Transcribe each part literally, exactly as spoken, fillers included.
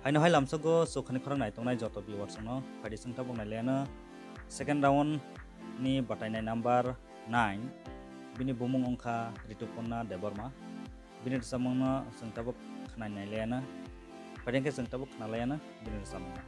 Haino hai lamsogo sukhani khorang naitongnai joto viewers no phaidi chwng tabuk nailaiano second round ni batainai number nine, bini bumung wngkha Rituparna Debbarma. Bini rwchapmungno chwng tabuk khwnai nailaiano, phaidi khe chwng tabuk khwnalaiano bini rwchapmungno.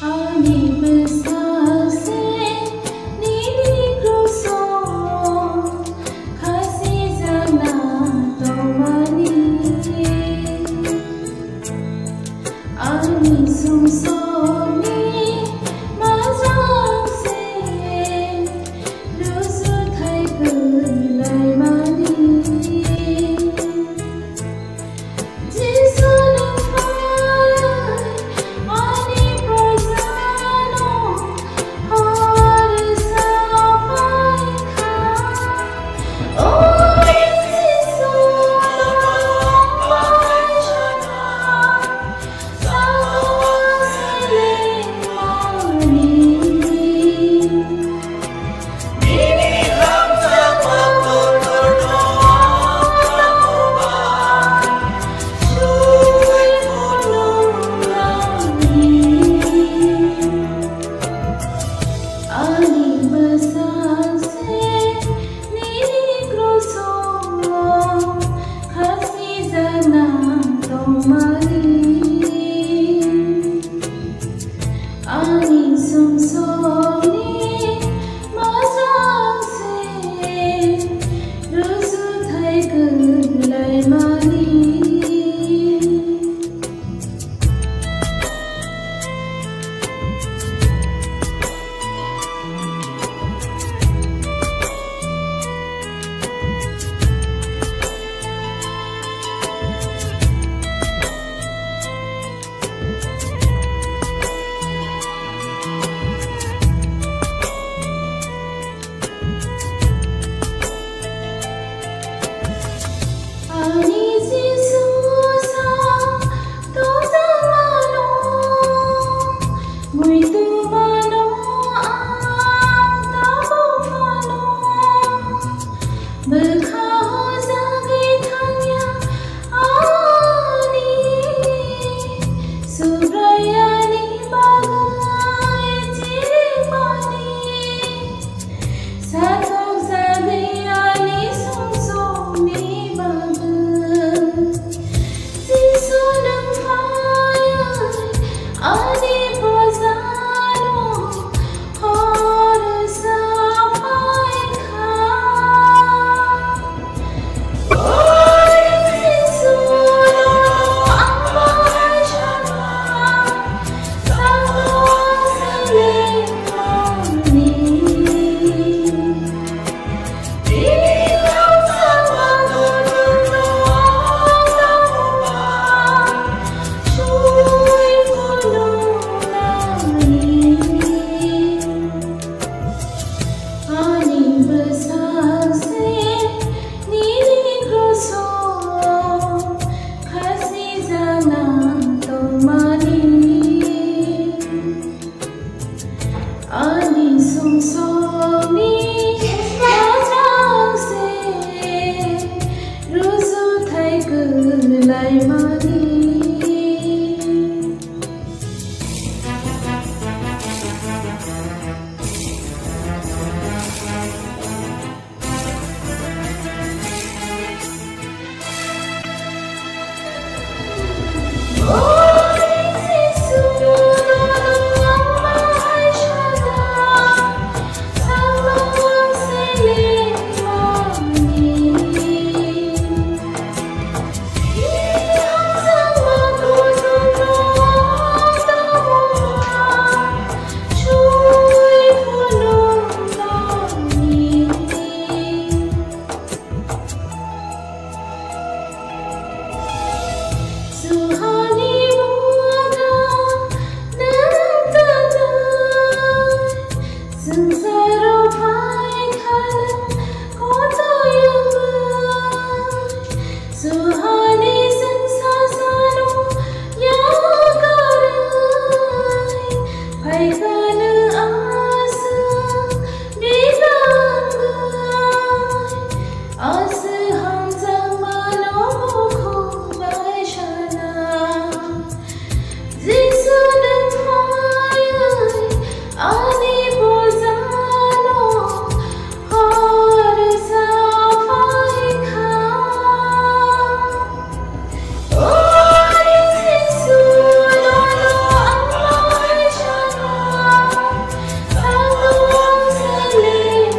Ani bwsa se nini krusok khasijakna tongmani. Ani sumsokni majang se rujuthai kwlaimani. Jisu nwng phai ani projano harsa phai kha. O Jisu nwng phai jana. Ani bwsa se nini krusok khasijakna tongmani. Ani sumsokni majang se rujuthai kwlaimani. Ani Jisu sa tongjakmano, muitu mano ang tabuk phano. Bwkha hojagwi thangya ani Subraiyani bagwi chirikmani. Satok jagwi ani sumsokni bagwi. Jisu nwng phai ani bojaro horsa phai kha. O Jisu nwng ang bojaro Ani sumsokni majang se rujuthai kwlaimani. Swngcharo phai kha nwng koto yangwi, suhani swngsa sano yakarwi, phai kha nwng aswk bibangwi, aswk hamjakmano bukhuk bai sana. Jisu nwng phaiwi ani bojano horsa phai kha. O Jisu, nono ang bai sana, ang seleng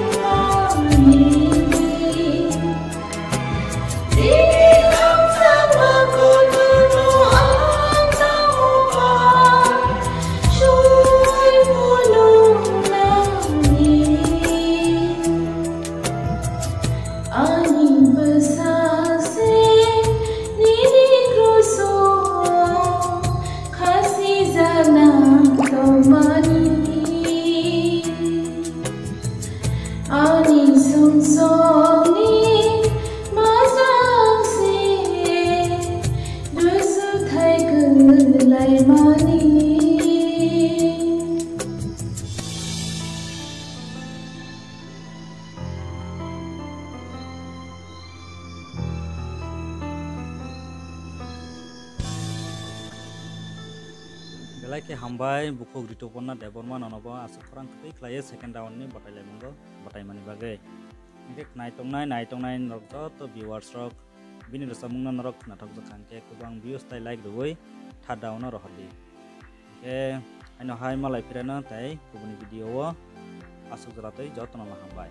mani. Ani sumsokni majak se, dusu thai kwlaimani. Belai khe hambai, bukhuk Rituparna Debbarma nono bo aswk khorang kwtwi khlaiwi second round ni batai laimungo, bataimani bagwi. Hwnkhe naitongnai, naitongnai norok joto viewers rok, bini rwchapmungno norok khwnathokjak kha hwnkhe kwbang views tai like rwui third round no rohordi. Hwnkhe haino hai malai phirano tai kubuni video o aswk jora twi jotono no hambai.